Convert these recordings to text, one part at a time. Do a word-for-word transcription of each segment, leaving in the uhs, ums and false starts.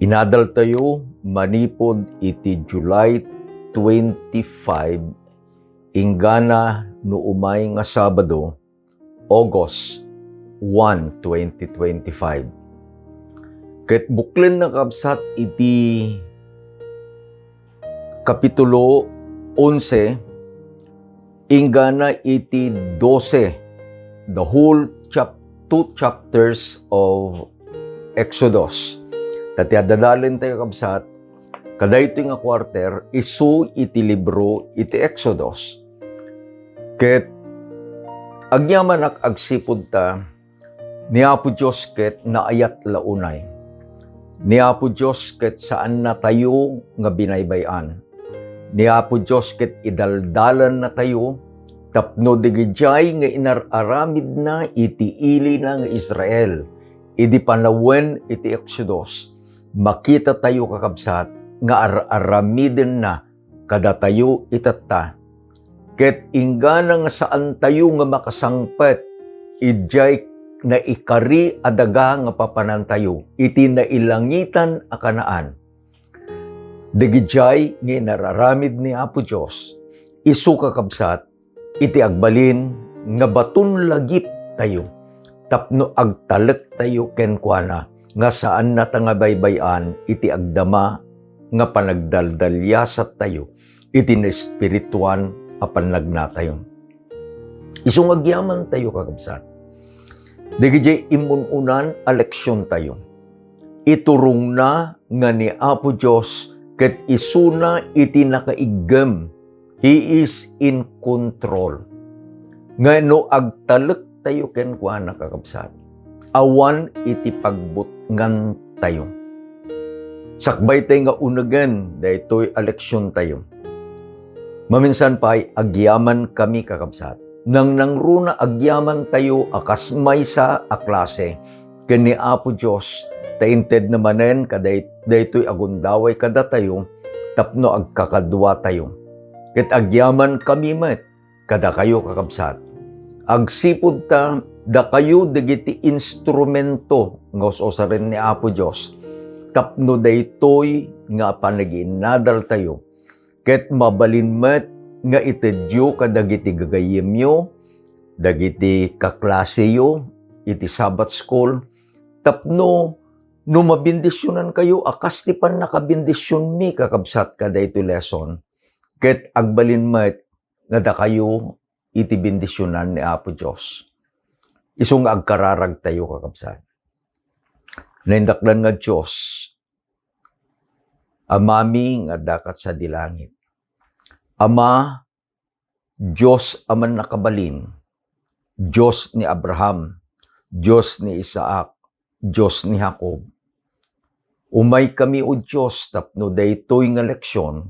Inadaltayo manipud iti July twenty-five, inggana no umay nga Sabado, August one, twenty twenty-five. Ket buklen na kabsat iti Kapitulo onse, inggana iti dose, the whole chap-, two chapters of Exodus. Ta ti adadalen tayo, kabsat, kadaytoy nga quarter, isu iti libro iti Exodus. Ket agyamanak agsipud ta, ni Apo Dios ket naayat la unay. Ni Apo Dios ket saanna tayo nga binaybay-an. Ni Apo Dios ket idaldalanna tayo tapno digidiay nga inar-aramidna iti ilina nga Israel idi panawen iti Exodus, makita tayo, kakabsat, nga ar-aramidenna kadatayo itatta. Ket inggana nga saantayo nga makasangpet idiay naikari a daga nga papanantayo iti nailangitan a Canaan. Dagidiay nga inararamid ni Apo Dios, isu, kakabsat, iti agbalin nga baton lagiptayo tapno agtalektayo kenkuana nga saannata nga baybay-an iti agdama nga panagdaldaliasattayo iti naespirituan a pannagnatayo. Isu nga agyamantayo, kakabsat, dagidiay immun-unan a leksiontayo. Iturongna nga ni Apo Dios ket isuna iti nakaiggem. He is in control. Nga no agtalektayo kenkuana, kakabsat, awan iti pagbutngantayo. Sakbaytay nga unegen daytoy a leksiontayo. Maminsan pay, agyamankami, kakabsat. Nangnangruna agyamantayo a kas maysa a klase ken ni Apo Dios, ta intedna manen kaday-, daytoy a gundaway kadatayo tapno agkakaduatayo. Ket agyamankami met kadakayo, kakabsat, agsipud ta dakayo dagiti instrumento nga us-usaren ni Apo Dios tapno daytoy nga panagiinnadaltayo ket mabalin met nga itedyo kadagiti gagayyemyo, dagiti kaklaseyo iti Sabbath School, tapno no mabendisionankayo a kas ti pannakabendisionmi, kakabsat, kadaytoy lesson, ket agbalin met nga dakayo iti bendisionan ni Apo Dios. Isu nga agkararagtayo, kakabsat. Naindaklan nga Dios, Amami nga adda ket sadi langit. Ama, Dios a mannakabalin, Dios ni Abraham, Dios ni Isaac, Dios ni Jacob. Umaykami, O Dios, tapno daytoy nga leksion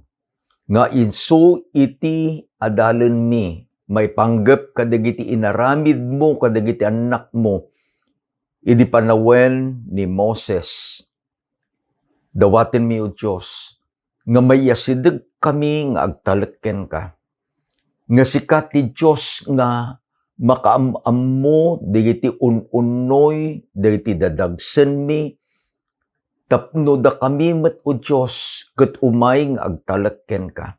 nga isu iti adalenmi maipanggep kadagiti inaramidmo kadagiti annakmo idi panawen ni Moses. Dawatenmi, O Dios, nga maiyasidegkami nga agtalek kenka. Nga sika ti Dios nga makaam-ammo dagiti un-unnoy dagiti dadagsenmi, tapno dakami met, O Dios, ket umay nga agtalek kenka.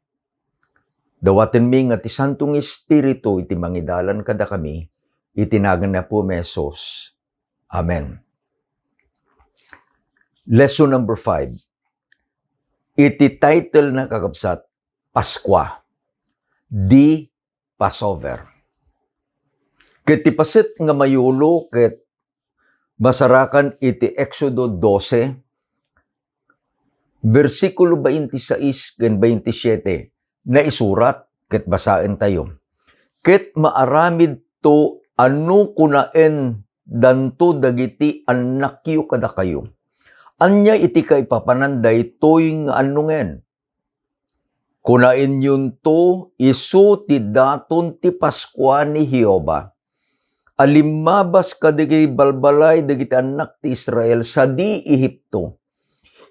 Dawatenmi nga ti Santo nga Espiritu iti mangidalan kadakami, iti nagan ni Apo Jesus. Amen. Lesson number five. Iti title na, kakabsat, Paskua, the Passover. Ket ti paset nga mayulo ket masarakan iti Exodo dose, bersikulo twenty-six ken twenty-siete, naisurat ket basaentayo. Ket maaramidto a no kunaendanto dagiti annakyo kadakayo, "Ania iti kaipapanan daytoy nga annongen?" Kunaenyonto, "Isu ti daton ti Paskua ni Jehovah a limmabas kadagiti balbalay dagiti annak ti Israel sadi Egipto.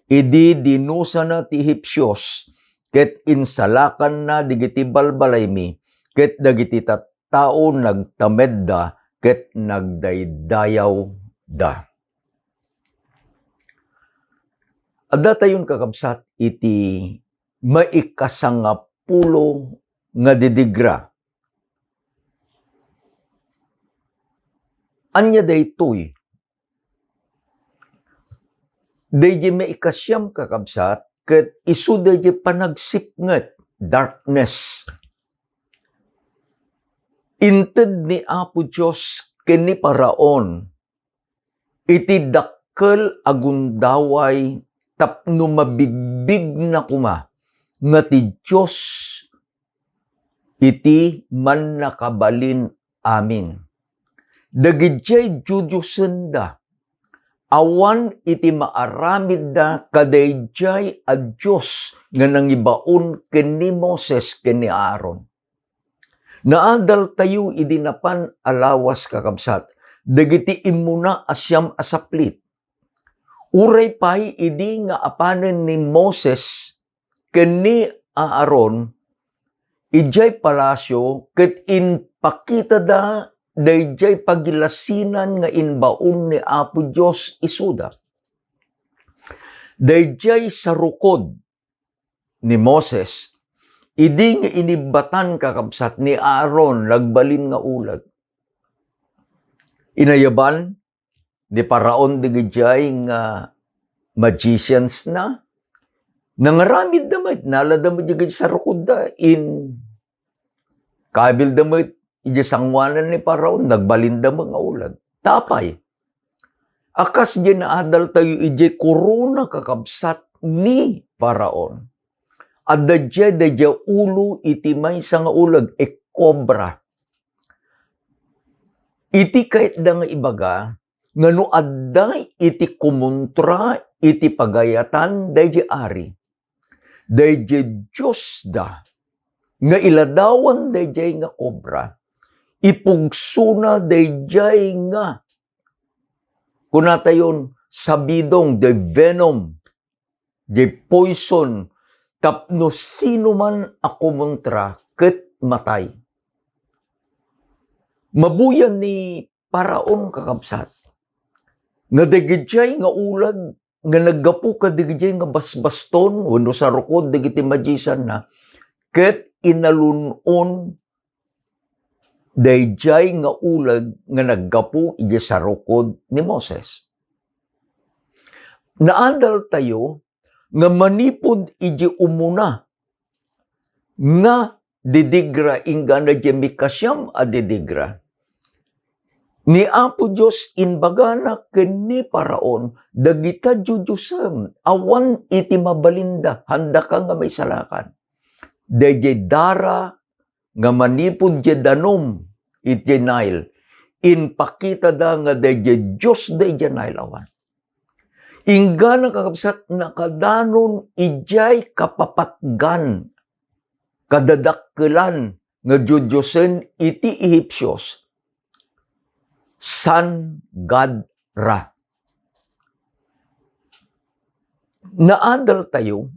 Idi dinusana ti Egipsios ket insalakanna dagiti balbalaymi ket dagiti tattao nagtamedda ket nagdaydayawda." Addatayon, kakabsat, iti maikasangapulo nga didigra. Ania daytoy? Daydi maikasiam, kakabsat, ket isu daydi panagsipnget, darkness. Inted ni Apo Dios ken ni Faraon iti dakkel a gundaway tapno mabigbigna koma nga ti Dios iti Mannakabalin-amin. Dagidiay diodiosenda, awan iti maaramidda kadaydiay a Dios nga nangibaon ken ni Moses ken ni Aaron. Naadaltayo idi napan a lawas, kakabsat, dagiti immuna a siam a saplit. Uray pay idi nga apanen ni Moses ken ni Aaron idiay palasio ket impakitada daydiay pagilasinan nga imbaon ni Apo Dios isuda. Daydiay sarukod ni Moses, idi nga inibbatan, kakabsat, ni Aaron nagbalin nga uleg. Inayaban ni Faraon dagidiay nga magicians na. Nangaramidda met, nalada met dagiti sarukodda, in kabilda met idiay sangoanan ni Faraon, nagbalinda met nga uleg. Apay, a kas diay naadaltayo idiay korona, kakabsat, ni Faraon. Adda diay, daydiay ulo iti maysa nga uleg, a kobra. Iti kayatda nga ibaga, nga no adda iti kumontra iti pagayatan daydiay ari, daydiay diosda nga iladawan daydiay nga kobra, ipugsona daydiay nga, kunatayon, sabidong, the venom, the poison, tapno sinoman a kumontra ket matay. Mabuya ni Faraon, kakabsat, nga dagidiay nga uleg nga naggapu kadagidiay nga basbaston wenno sarukod dagiti magician na, ket inalun-on daydiay nga uleg nga naggapu idiay sarukod ni Moses. Naadaltayo nga manipud idiay umuna nga didigra, inggana diay mikasiam a didigra, ni Apo Dios imbagana ken ni Faraon, dagita dioddiosen, awan iti mabalinda, haandaka nga maisalakan. Daydiay dara nga manipud diay danum iti Nile, impakitada nga daydiay diosda idiay Nile, awan. Inggana, kakabsat, nakadanon idiay kapapatgan, kadadakkelan nga dioddiosen iti Ehipsios, Sun God Ra. Naadaltayo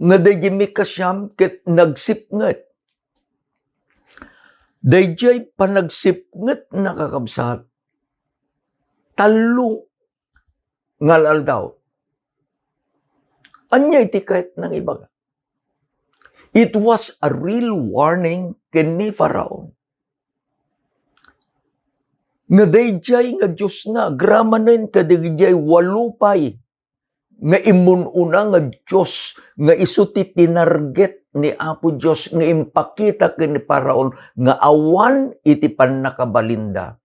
nga daydiay mikasiam ket nagsipnget. Daydiay panagsipngetna, kakabsat, tallo nga al-aldaw. Ania iti kayatna nga ibaga? It was a real warning ken ni Faraon nga daydiay nga diosna, agramanen kadagiti walo pay nga immun-una nga dios nga isu ti tinarget ni Apo Dios nga impakita ken ni Faraon nga awan iti pannakabalinda.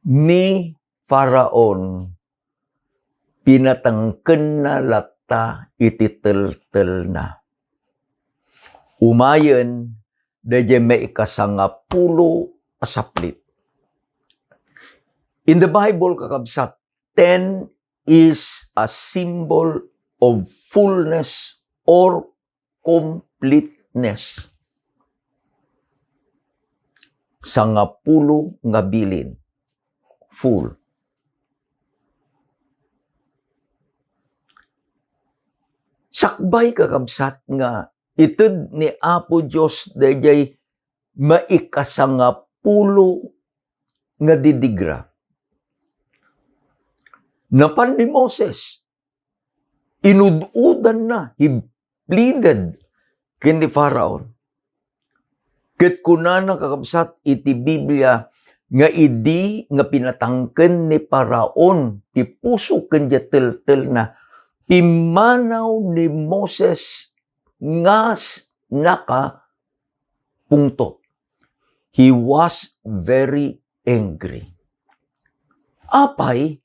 Ni Faraon, pinatangkenna latta iti teltelna. Umayen daydiay maikasangapulo a saplit. In the Bible, kakabsat, ten is a symbol of fullness or completeness. Sangapulo nga bilin. Full. Sakbay, kakabsat, nga ited ni Apo Dios daydiay maikasangapulo nga didigra. Napan ni Moses, inududna, he pleaded ken ni Faraon. Ket kunana, kakabsat, iti Biblia nga idi nga pinatangken ni Faraon ti puso ken diay teltelna, pimmanaw ni Moses nga s-, nakapungtot. He was very angry. Apay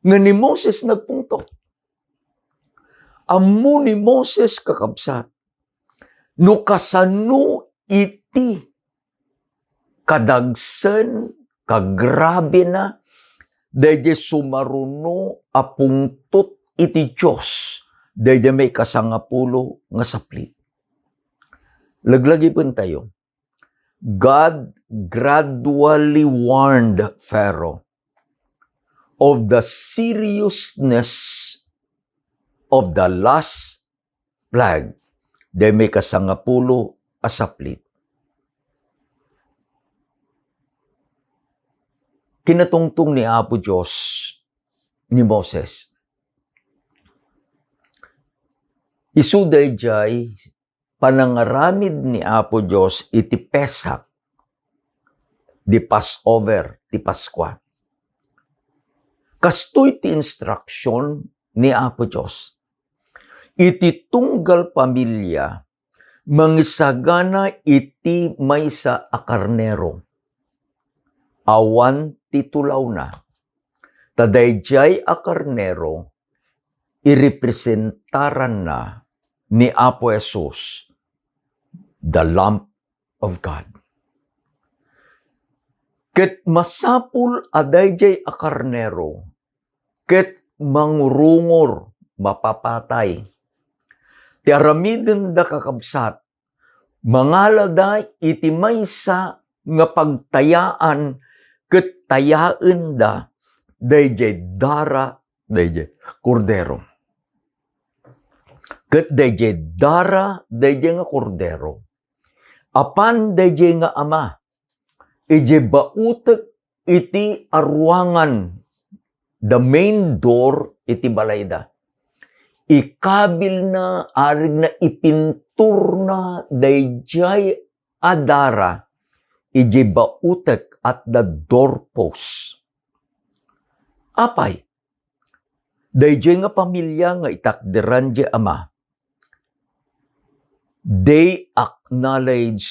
nga ni Moses nagpungtot? Ammo ni Moses, kakabsat, no kasano iti kadagsen, kagrabina, daydiay sumaruno a pungtot iti Dios, daydiay maikasangapulo nga saplit. Laglagipentayo, God gradually warned Pharaoh of the seriousness of the last plague, daydiay maikasangapulo a saplit. Kinatungtong ni Apo Dios ni Moses. Isu daydiay panangaramid ni Apo Dios iti Pesach, di Passover, ti Paskua. Kastoy ti instruksion ni Apo Dios. Iti tunggal pamilia, mangisagana iti maysa a karnero. Awan ti tulawna. Ta daydiay a karnero, irepresentaranna ni Apo Jesus, the Lamb of God. Ket masapul a daydiay a karnero ket mangurungor, mapapatay. Ti aramidenda, kakabsat, mangalada iti maysa nga pagtayaan ket tayaenda daydiay dara daydiay kordero. Ket daydiay dara daydiay nga kordero, apan daydiay nga ama, idiay bautek iti aruangan, the main door iti balayda. Ikabilna, arigna, ipinturna daydiay a dara idiay bautek, at the doorpost. Apay? Daydiay nga pamilia nga itakderan diay ama, they acknowledge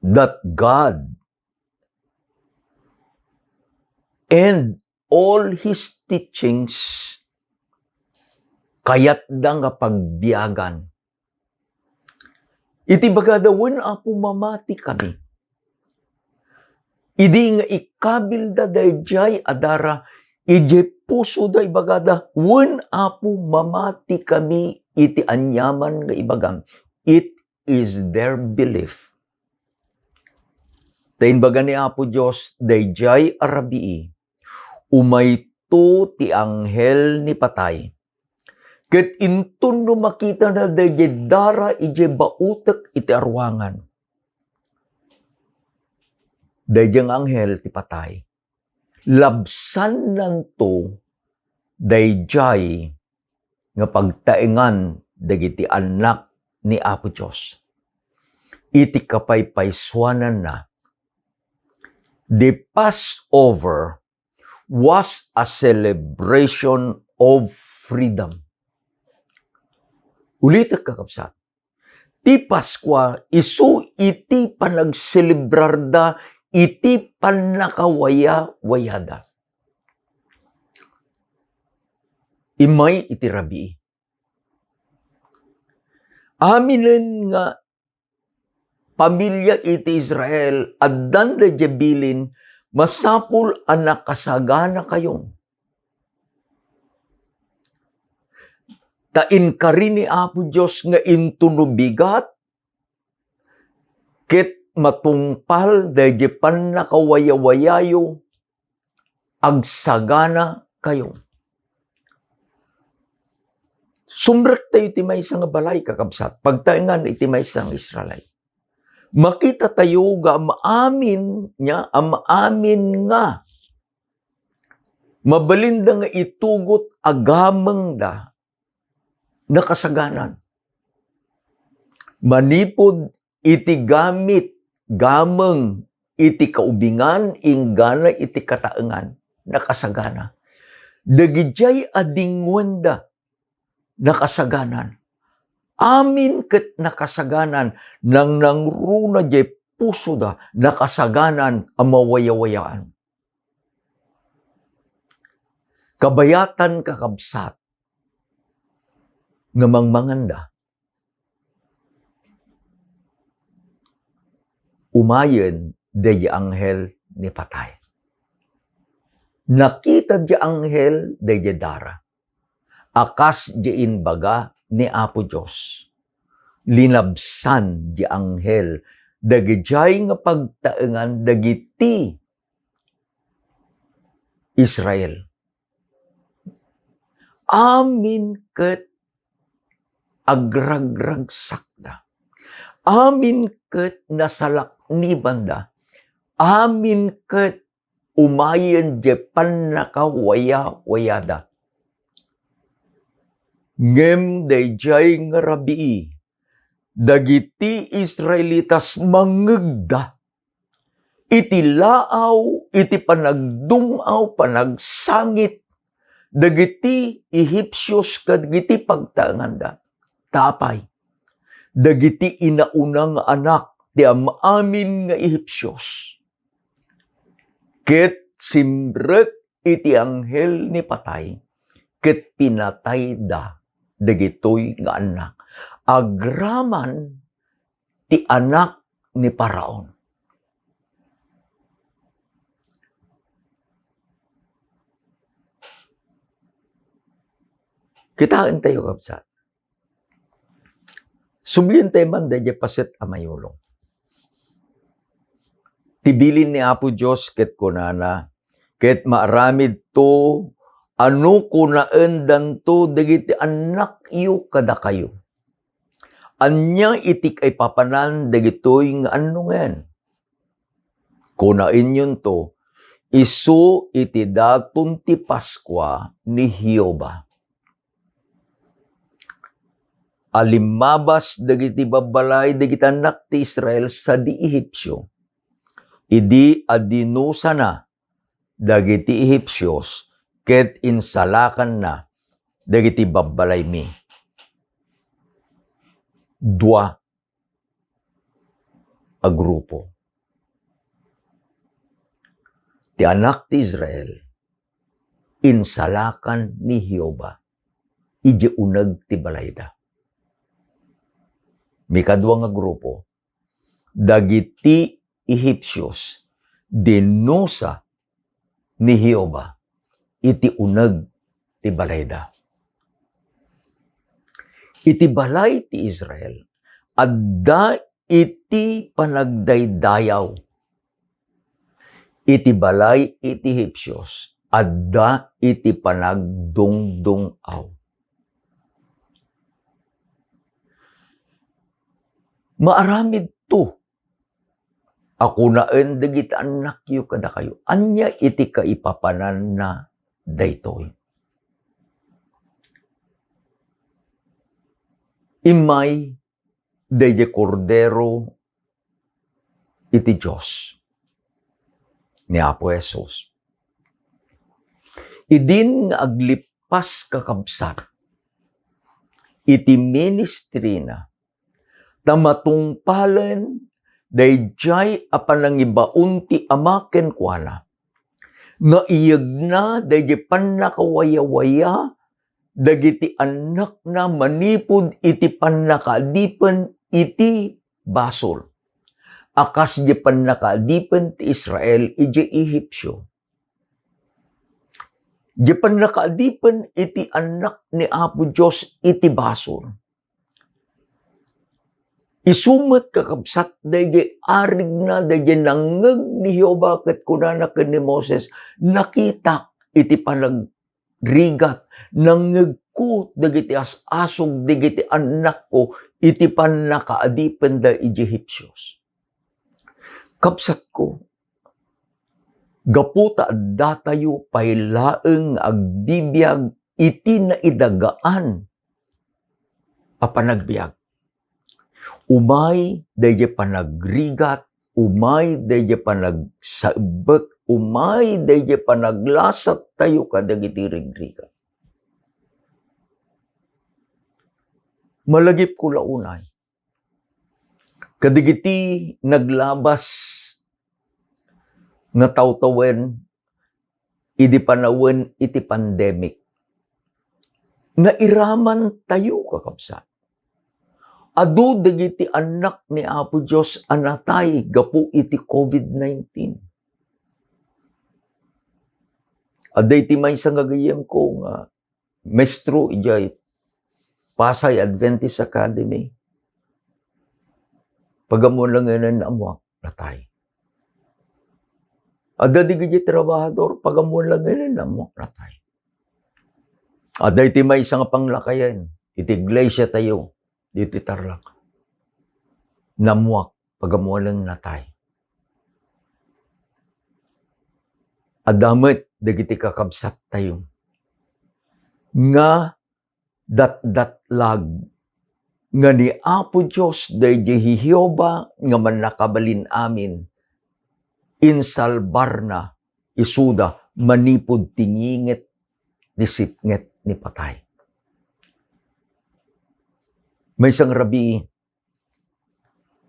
that God and all His teachings, kayatda nga pagbiagan. Iti bagada, "Wen, Apo, mamatikami." Idi nga ikabilda daydiay a dara, idiay pusoda, ibagada, "Wen, Apo, mamatikami iti aniaman nga ibagam." It is their belief. Ta imbaga ni Apo Dios, daydiay a rabii, umayto ti anghel ni patay. Ket inton no makitana daydiay dara idiay bautek iti aruangan, daydiay nga anghel ti patay, labsannanto daydiay nga pagtaengan dagiti annak ni Apo Dios. Iti kapaypaysuananna, the Passover was a celebration of freedom. Ulitek, kakabsat, ti Paskua isu iti panagselebrarda iti pannakawayawayada. Immay iti rabii. Aminen nga pamilia iti Israel, addan daydiay bilin, masapul a nakasaganakayo. Ta inkari ni Apo Dios nga inton no bigat ket matungpal daydiay pannakawayawayayo, agsaganakayo. Sumrektayo iti maysa nga balay, kakabsat, pagtaengan iti maysa nga Israelite. Makitatayo nga am-amin nga, am-amin nga Mabalinda nga itugot a gamengda nakasaganan. Manipud iti gamit, gameng iti kaubingan, inggana iti kataengan, nakasagana. Dagidiay a dinguenda, nakasaganan. Amin ket nakasaganan, nangnangruna diay pusoda, nakasaganan a mawayawayaan. Kabayatan, kakabsat, nga mangmanganda, umayen daydi anghel ni patay. Nakita di anghel daydi dara, a kas di imbaga ni Apo Dios. Linabsan di anghel dagidiay nga pagtaengan dagiti Israel. Amin ket agragragsakda. Amin ket nasalaknibanda. Amin ket umayen diay pannakawayawayada. Ngem daydiay nga rabii, dagiti Israelitas mangngegda iti laaw, iti panagdung-aw, panagsangit dagiti Ehipsios kadagiti pagtaenganda. Ta apay? Dagiti inauna nga anak ti am-amin nga Ehipsios. Ket simrek iti anghel ni patay, ket pinatayda dagitoy nga annak. Agraman ti anak ni Faraon. Kitaentayo, kabsat. Sublientayo man daydiay paset a mayulong. Ti bilin ni Apo Dios ket kunana, ket maaramidto a no kunaendanto dagiti annakyo kadakayo, ania iti kaipapanan dagitoy nga annongen? Kunaenyonto, isu iti daton ti Paskua ni Jehovah. A limmabas dagiti babbalay dagiti annak ti Israel sadi Ehipsio, idi a dinusana dagiti Ehipsios ket insalakanna dagiti babbalaymi. Dua a grupo. Ti anak ti Israel, insalakan ni Jehovah idiay uneg ti balayda. Mikadua nga grupo, dagiti Ehipsios, dinusa ni Jehovah iti uneg ti balayda. Iti balay ti Israel, adda iti panagdaydayaw. Iti balay iti Ehipsios, adda iti panagdungdung-aw. Maaramidto a kunaen dagiti annakyo kadakayo. Ania iti kaipapananna daytoy? Immay daydiay Kordero iti Dios ni Apo Jesus. Idin nga aglippas, kakabsat, iti ministrina, ta matungpalen daydiay a panangibaon ti Ama kenkuana, nga iyegna daydiay pannakawayawaya dagiti annakna manipud iti pannakaadipen iti basol, a kas di pannakaadipen ti Israel idiay Ehipsio. Di pannakaadipen iti annak ni Apo Dios iti basol. Isu met, kakabsat, daydiay arigna, daydiay nangngeg ni Jehovah ket kunana ken ni Moses, "Nakitak iti panagrigat, nangngegko dagiti as-asug dagiti annakko iti pannakaadipenda iti Ehipsios." Kabsatko, Gapu ta addatayo pay laeng nga agbibiag iti naidagaan a panagbiag. Umay daydiay panagrigat, umay daydiay panagsaebbek, umay daydiay panaglasattayo kadagiti rigrigat. Malagipko la unay, kadagiti naglabas nga tawtawen idi panawen iti pandemic. Nairamantayo, kakabsat. Adu dagiti annak ni Apo Dios a natay gapu iti covid nineteen. Adda iti maysa nga gayyemko nga maestro idiay Pasay Adventist Academy. Pagamuan lang ngayon na ammuak, natay. Adda digiti trabahador, pagamuan lang ngayon na ammuak, natay. Adda iti maysa nga panglakayen, iti iglesia tayo, dito Tarlac. Nammuak, pagamuan lang natay. Adda met dagiti kakabsattayo nga datdatlag nga ni Apo Dios daydiay Jehovah nga Mannakabalin-amin, insalbarna isuda manipud ti nginget ti sipnget ni patay. Maysa nga rabii,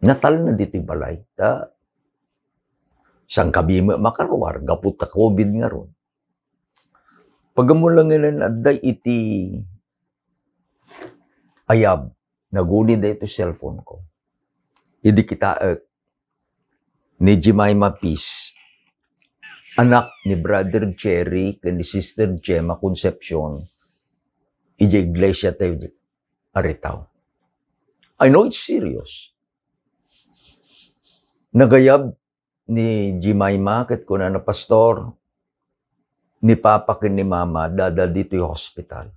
natalna ditoy balay. Ta, sangkabi met makaruar, gapu ta covid ngarud. Pagamulangen adda iti ayab, naguni daytoy cellphone ko. Idi kitaek ni Jemima Peace, anak ni Brother Jerry ken ni Sister Gemma Concepcion, iti iglesia tayo di Aritaw. I know it's serious. Nagayab ni Jemima ket kunana, "Pastor, ni Papa ken ni Mama, adda ditoy hospital."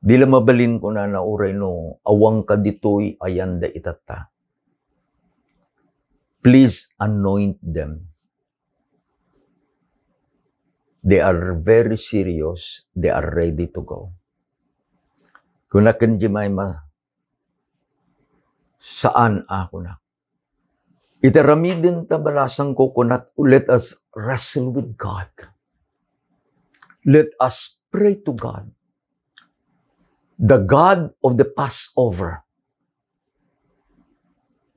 Di la mabalin, kunana, uray no awanka ditoy, ayanda itatta. Please anoint them. They are very serious. They are ready to go. Kuna ken Jemima, saan a kuna. Iti aramiden ta balasang kukunat, let us wrestle with God. Let us pray to God. The God of the Passover.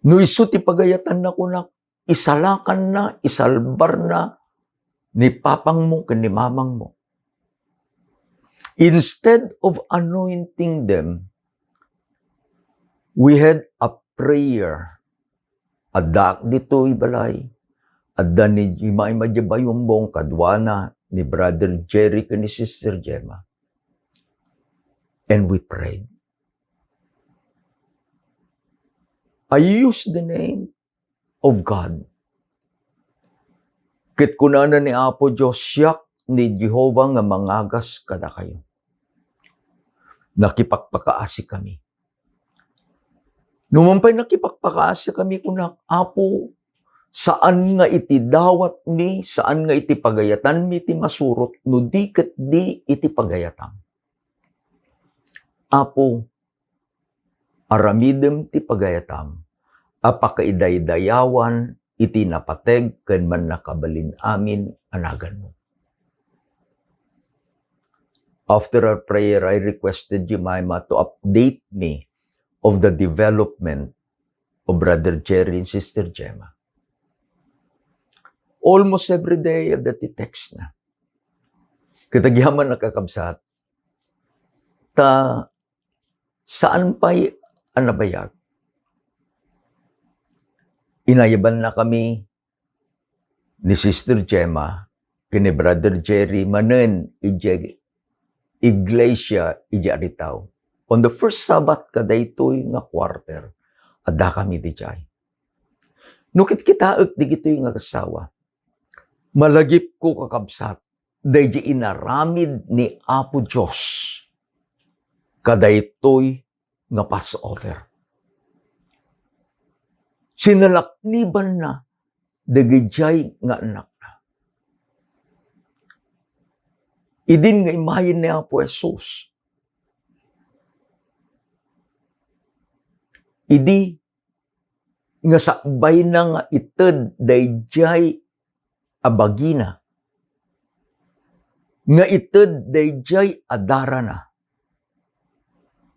No isu ti pagayatanna kunak, isalakanna, isalbarna ni papangmo ken ni mamangmo. Instead of anointing them, we had a prayer. Addaak ditoy balay. Adda ni Jemima idiay bayumbong, kaduana ni Brother Jerry ken ni Sister Gemma. And we prayed. I use the name of God. Ket kunana ni Apo Dios, "Siak ni Jehovah nga mangagas kadakayo." Nakipagpakaasi kami. Numan pay nakipagpakaasi kami, kunak, "Apo, saan nga iti dawatmi, saan nga iti pagayatanmi ti masurot, no di ket di iti pagayatam." Apo, aramidem ti pagayatam a pakaidaydayawan iti napateg ken mannakabalin amin a naganmo. After our prayer, I requested Jemima to update me of the development of Brother Jerry and Sister Gemma. Almost every day, adda ti text na. Ket agyamanak, kakabsat, ta saan pay a nabayag. Inayabannakami ni Sister Gemma ken ni Brother Jerry manen idiay iglesia idiay Aritaw. On the first Sabbath kadaytoy nga quarter, addakami idiay. No kitkitaek dagitoy nga agassawa, malagipko, kakabsat, daydiay inaramid ni Apo Dios kadaytoy nga Passover. Sinalaknibanna dagidiay nga annakna. Idin nga imayen ni Apo Jesus, idi nga sakbayna nga ited daydiay a bagina, nga ited daydiay a darana,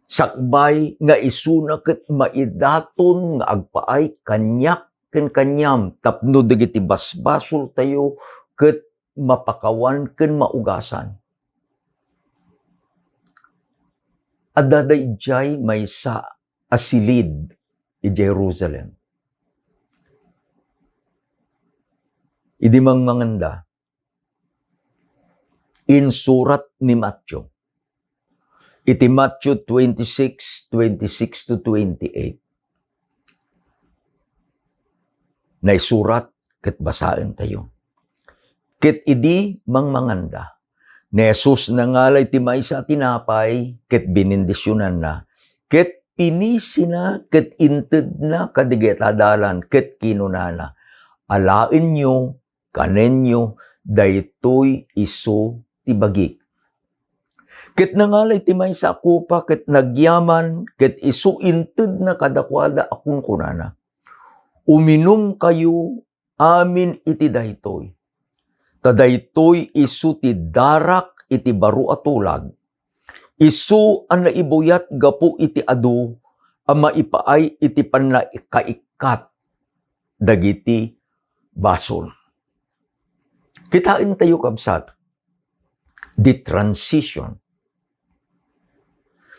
sakbay nga isuna ket maidaton nga agpaay kaniak ken kaniam tapno dagiti basbasoltayo ket mapakawan ken maugasan. Adda daydiay maysa a silid idiay Jerusalem. Idi mangmanganda, insurat ni Matthew. Iti Matthew twenty-six, twenty-six to twenty-eight. Naisurat ket basaentayo. Ket idi mangmanganda, ni Jesus nangala iti maysa a tinapay ket binindisionanna, ket pinisina ket intedna kadagiti adalan ket kinunana, "Alaenyo, kanenyo, daytoy isu ti bagik." Ket nangala iti maysa a kopa ket nagyaman, ket isu intedna kadakuada a kunkunana, "Uminumkayo amin iti daytoy. Ta daytoy isu ti darak iti baro a tulag. Isu a naibuyat gapu iti adu a maipaay iti pannakaikkat dagiti basol." Kitaentayo, kabsat, the transition.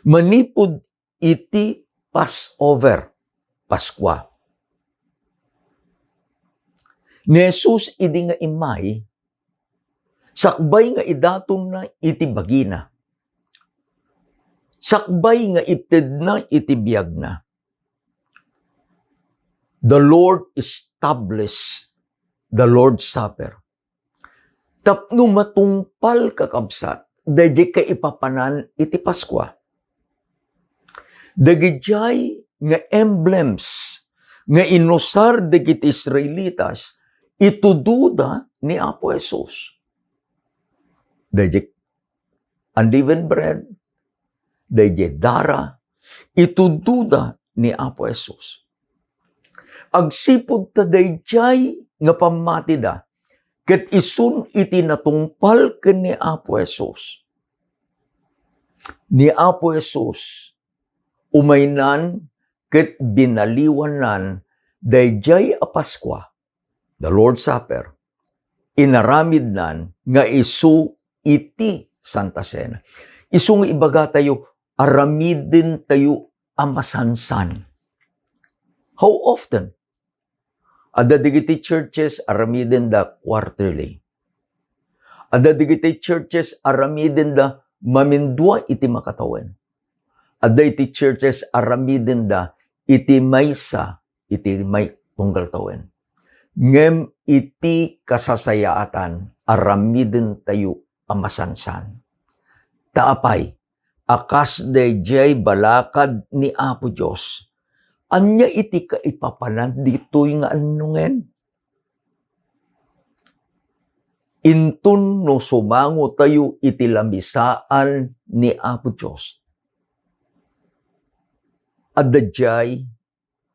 Manipud iti Passover, Paskua. Ni Jesus idi nga immay, sakbay nga idatonna iti bagina, sakbay nga itedna iti biagna, the Lord established the Lord's Supper. Tapno matungpal, kakabsat, daydiay kaipapanan iti Paskua. Dagidiay nga emblems nga inusar dagiti Israelitas, itudoda ni Apo Jesus. Daydiay unleavened bread, daydiay dara, itudoda ni Apo Jesus. Agsipud ta daydiay nga pammatida, ket isun iti natungpal ken ni Apo Jesus. Ni Apo Jesus, umaynan ket binaliwannan daydiay a Paskua, the Lord's Supper, inaramidnan nga isu iti Santa Cena. Isu nga ibagatayo, aramidentayo a masansan. How often? Adda dagiti churches, aramidenda quarterly. Adda dagiti churches, aramidenda mamindua iti makatawen. Adda iti churches, aramidenda iti maysa iti may tunggal tawen. Ngem iti kasasayaatan, aramidentayo a masansan. Ta apay, a kas daydiay balakad ni Apo Dios, ania iti kaipapanan ditoy nga annongen? Inton no sumangotayo iti lamisaan ni Apo Dios, adda diay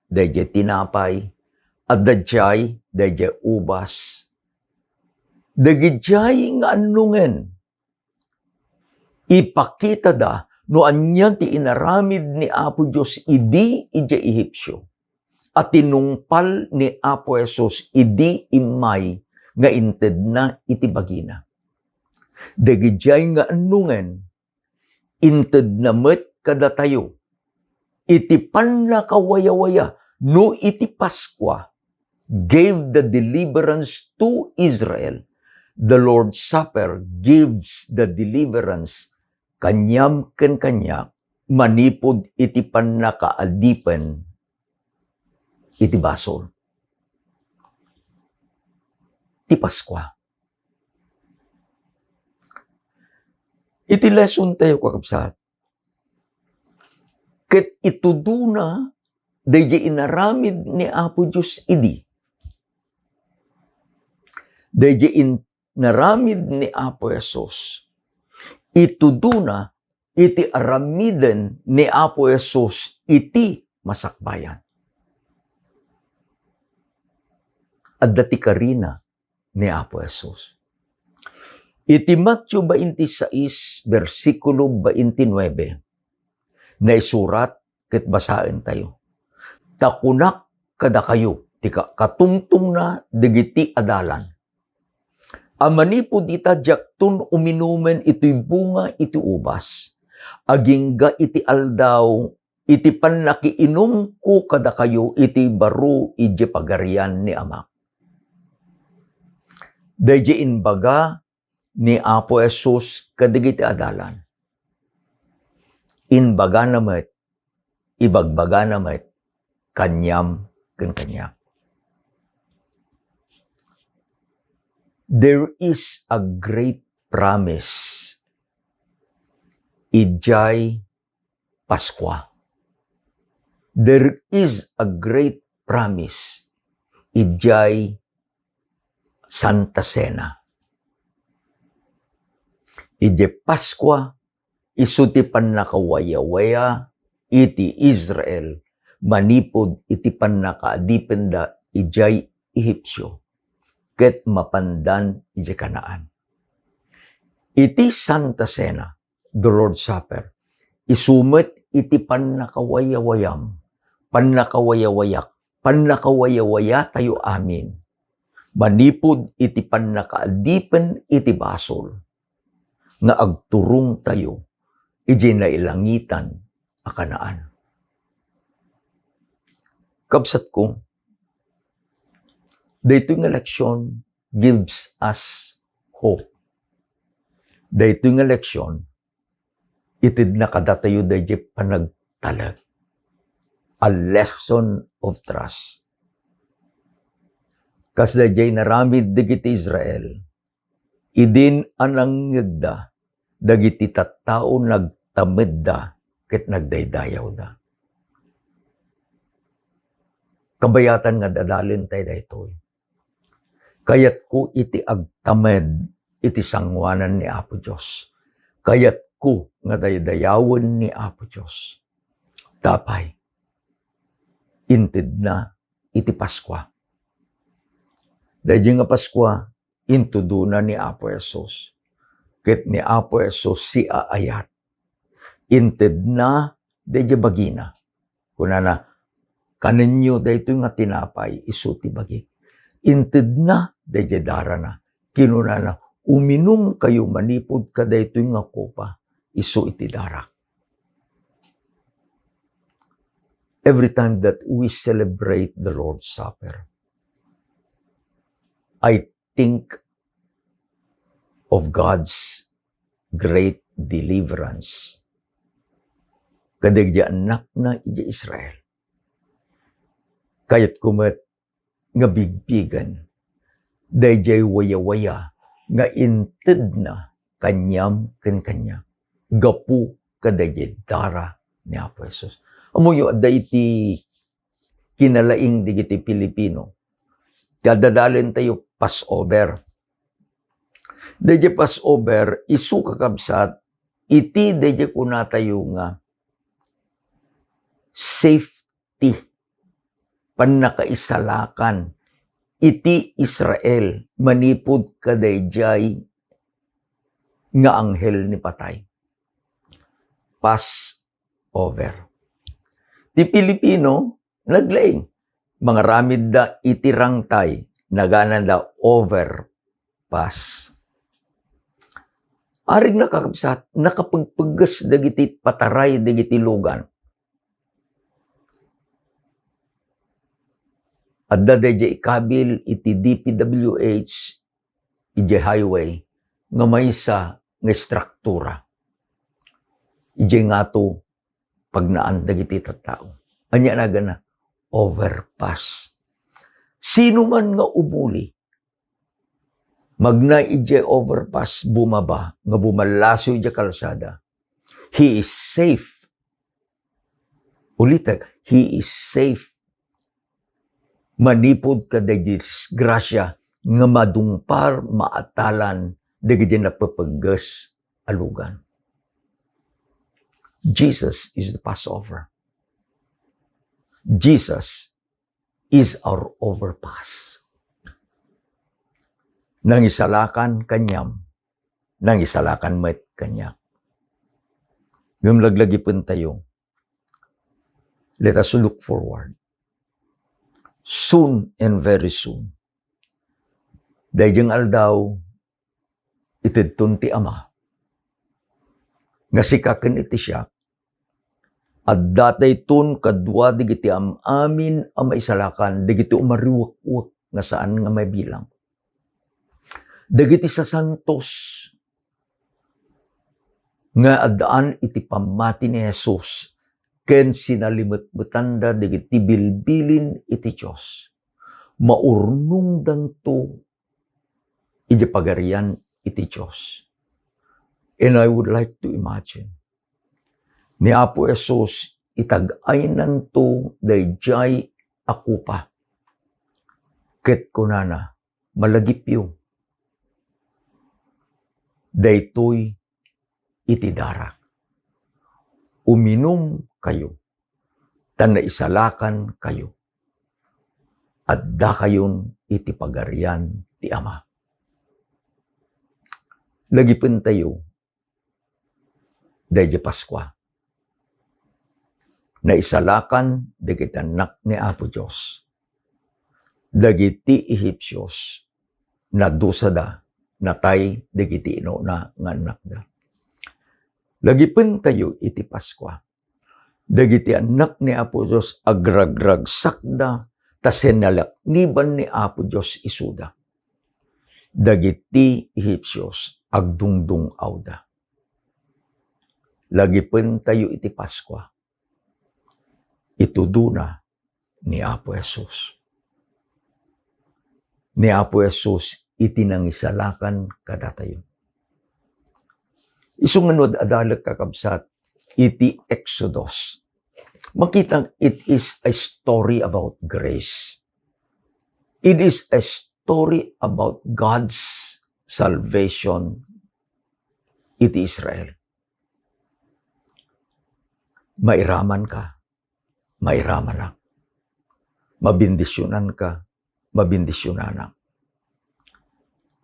daydiay tinapay, adda diay daydiay ubas. Dagidiay nga annongen, ipakitada no ania ti inaramid ni Apo Dios idi idiay Ehipsio, a tinungpal ni Apo Jesus idi immay nga intedna iti bagina. Dagidiay nga annongen, intedna met kadatayo iti pannakawayawaya no iti Paskua gave the deliverance to Israel. The Lord's Supper gives the deliverance kaniam ken kaniak manipud iti pannakaadipen iti basol ti Paskua. Iti lesson tayo, kakabsat, ket itudona daydiay inaramid ni Apo Dios idi. Daydi in-, inaramid ni Apo Jesus, itudona iti aramiden ni Apo Jesus iti masakbayan. Adda ti karina ni Apo Jesus. Iti Mateo twenty-six, bersikulo twenty-nine, naisurat ket basaentayo. Ta kunak kadakayo, ti ka-, katungtongna dagiti adalan, a manipud ita, diakton uminumen itoy bunga iti ubas, agingga iti aldaw iti pannakiinumko kadakayo iti baro idiay pagarian ni Amak. Daydi imbaga ni Apo Jesus kadagiti adalan. Imbagana met, ibagbagana met, kaniam ken kaniak. There is a great promise idiay Paskua. There is a great promise idiay Santa Cena. Idiay Paskua, isu ti pannakawayawaya iti Israel manipud iti pannakaadipenda idiay Ehipsio, ket mapandan idiay Canaan. Iti Santa Cena, the Lord's Supper, isu met iti pannakawayawayam, pannakawayawayak, pannakawayawayatayo amin, manipud iti pannakaadipen iti basol nga agturongtayo idiay nailangitan a Canaan. Kabsatko, daytoy nga leksyon gives us hope. Daytoy nga leksyon, itedna kadatayo daydiay panagtalek, a lesson of trust. Kas daydiay inaramid dagiti Israel, idin a nangngegda, dagiti tattao nagtamedda ket nagdaydayawda. Kabayatan nga adalentayo daytoy. Kayatko iti agtamed iti sangoanan ni Apo Dios. Kayatko nga daydayawen ni Apo Dios. Apay, intedna iti Paskua. Daydi nga Paskua, intudona ni Apo Jesus. Ket ni Apo Jesus siaayat. Intedna daydi bagina. Kunana, "Kanenyo daytoy nga tinapay, isu ti bagik." Intedna daydi darana. Kinunana, "Uminumkayo manipud kadaytoy nga kopa, isu iti darak." Every time that we celebrate the Lord's Supper, I think of God's great deliverance kadagiti annakna idiay Israel. Kayatko met nga bigbigen daydiay wayawaya nga intedna kaniam ken kaniak gapu kadaydiay dara ni Apo Jesus. Ammoyo, adda iti kinalaing dagiti Pilipino, ti adadalentayo Passover. Daydiay Passover, isu, kakabsat, iti daydiay kunatayo nga safety, pannakaisalakan iti Israel manipud kadaydiay nga anghel ni patay. Passover. Ti Pilipino, naglaing. Mangaramidda iti rangtay, nagananda overpass. Arigna, kakabsat, nakapagpagges dagiti pataray dagiti lugan. Adda daydiay ikabil iti D P W H, idiay highway, nga maysa nga istruktura. Idiay ngato, pagnaan dagiti tattao. Ania nagana? Overpass. Sino man nga umuli, magna idiay overpass, bumaba, nga bumallaso idiay kalsada, he is safe. Ulitek, he is safe manipud kadaydi disgrasia nga madungpar, maatalan dagiti napepegges a lugan. Jesus is the Passover. Jesus is our overpass. Nangisalakan kaniam, nangisalakan met kaniak. Ngem laglagipentayo, let us look forward. Soon and very soon, daydiay nga aldaw, itedton ti Ama nga sika ken iti siak, adda dayton kadua dagiti am-amin a maisalakan dagiti umariwekwek nga saan nga mabilang. Dagiti sasantos nga addaan iti pammati ni Jesus ken sinalimetmetanda dagiti bilbilin iti Dios. Maurnongdanto iti Pagarian iti Dios. And I would like to imagine, ni Apo Jesus, itag-aynanto daydiay a kopa. Ket kunana, "Malagipyo. Daytoy iti darak. Uminumkayo, ta naisalakankayo. Addakayon iti Pagarian ti Ama." Lagipentayo daydiay Paskua. Naisalakan dagiti annak ni Apo Dios. Dagiti Ehipsios, nadusada, natay dagiti inuna nga annakda. Lagipentayo iti Paskua. Dagiti annak ni Apo Dios agragragsakda ta sinalakniban ni Apo Dios isuda. Dagiti Ehipsios agdungdung-awda. Lagipentayo iti Paskua. Itudona ni Apo Jesus. Ni Apo Jesus iti nangisalakan kadatayo. Isu nga no ad-adalek, kakabsat, iti Exodus, makita, it is a story about grace. It is a story about God's salvation iti Israel. Mairamanka, mairamanak. Mabindisionanka, mabindisionanak.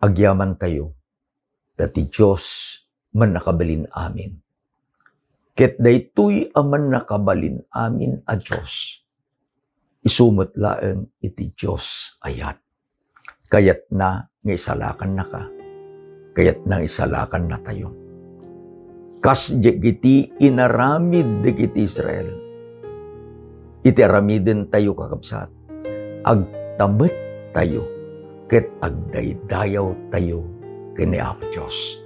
Agyamantayo, ta ti Dios mannakabalin amin. Ket daytoy a mannakabalin amin a Dios, isu met laeng iti Dios ayat. Kayatna nga isalakannaka. Kayatna nga isalakannatayo. Kas dagiti inaramid dagiti Israel, iti aramidentayo, kakabsat, agtamettayo ket agdaydayawtayo ken ni Apo Dios.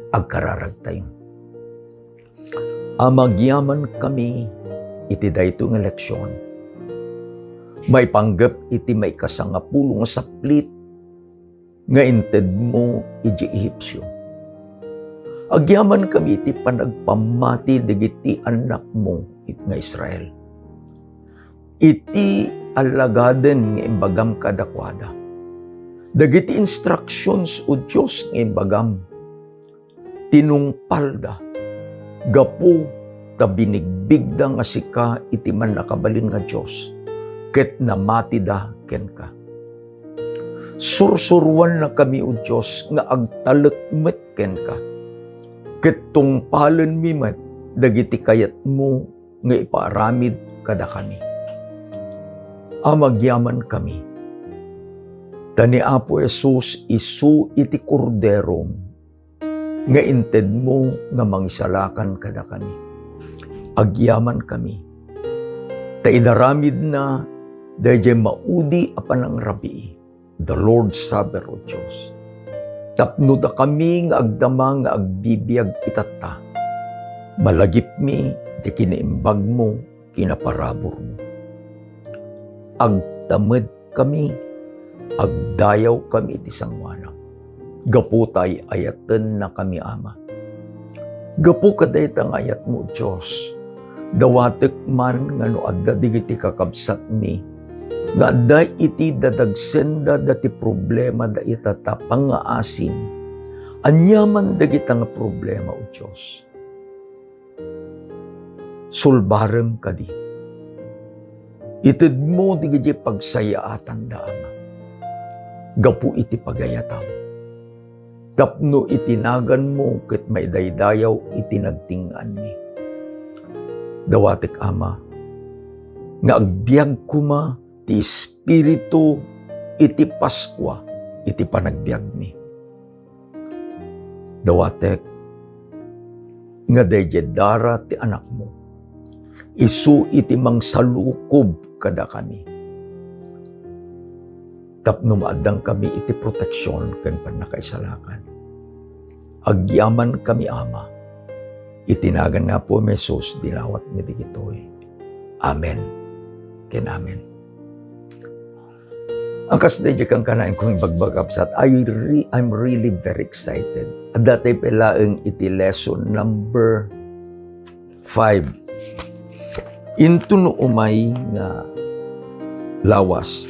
Agkararagtayo. Ama, agyamankami iti daytoy nga leksion. Maipanggep iti maikasangapulo nga saplit nga intedmo idiay Ehipsio. Agyamankami iti panagpammati dagiti annakmo it-, nga Israel. Iti allagaden nga imbagam kadakuada. Dagiti instructions, O Dios, nga imbagam, tinungpalda gapu ta binigbigda nga sika iti Mannakabalin nga Dios, ket namatida kenka. Sursuroannakami, O Dios, nga agtalek met kenka, ket tungpalenmi met dagiti kayatmo nga ipaaramid kadakami. Ama, agyamankami, ta ni Apo Jesus isu iti Korderom nga intedmo nga mangisalakan kadakami. Agyamankami, ta inaramidna daydiay maudi a panangrabii, the Lord's Supper, O Dios. Tapno dakami nga agdama nga agbibiag itatta, malagipmi ti kinaimbagmo, kinaparaburmo. Agtamedkami, agdayawkami iti sangoanam. Gapu ta ay-ayatennakami, Ama. Gapu kadayta nga ayatmo, Dios, dawatek man nga no adda dagiti kakabsatmi nga adda iti dadagsenda dati problema da ita ta pangngaasim. Aniaman dagita nga problema, O Dios, sulbarem kadi. Itedmo dagiti pagsayaatanda, Ama, gapu iti pagayatam. Tapno iti naganmo ket maidaydayaw iti nagting-nganmi. Dawatek, Ama, nga agbiag koma ti Espiritu iti Paskua iti panagbiagmi. Dawatek nga daydiay dara ti Anakmo, isu iti mangsalukob kadakami, tapno maaddankami iti proteksion ken pannakaisalakan. Agyamankami, Ama, iti nagan ni Apo Jesus, dinawatmi dagitoy. Amen ken amen. Ang kas daydiay kankanayon kong ibagbaga, kabsat, I re-, I'm really very excited. Adda tay pay laeng iti lesson number five. Intono umay nga lawas.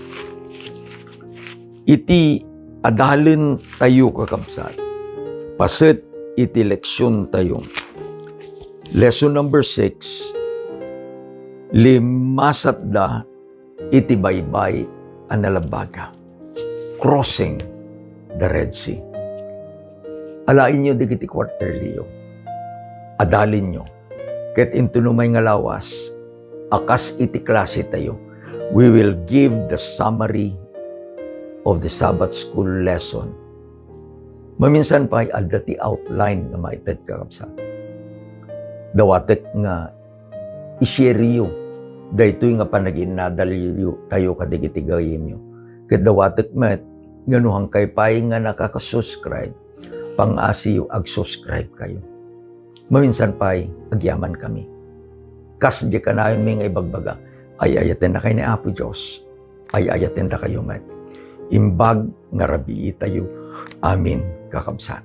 Iti adalen tayo, kakabsat, paset iti leksion tayo. Lesson number six, limasatda iti baybay a nalabaga. Crossing the Red Sea. Alaenyo dagiti quarterlyyo. Adalenyo. Ket intono umay nga lawas, a kas iti klase tayo, we will give the summary of the Sabbath school lesson. Maminsan pay, adda ti outline nga maited, kakabsat. Dawatek nga i-shareyo daytoy nga panaginnadalyo tayo kadagiti gayyemyo. Ket dawatek met nga no hankay pay nga nakaka-subscribe, pangngasiyo, ag-subscribe kayo. Maminsan pay, agyamankami. Kas di kanayonmi nga ibagbaga, ay-ayatennakay ni Apo Dios, ay-ayatendakayo met. Imbag nga rabii tayo amin, kakabsat.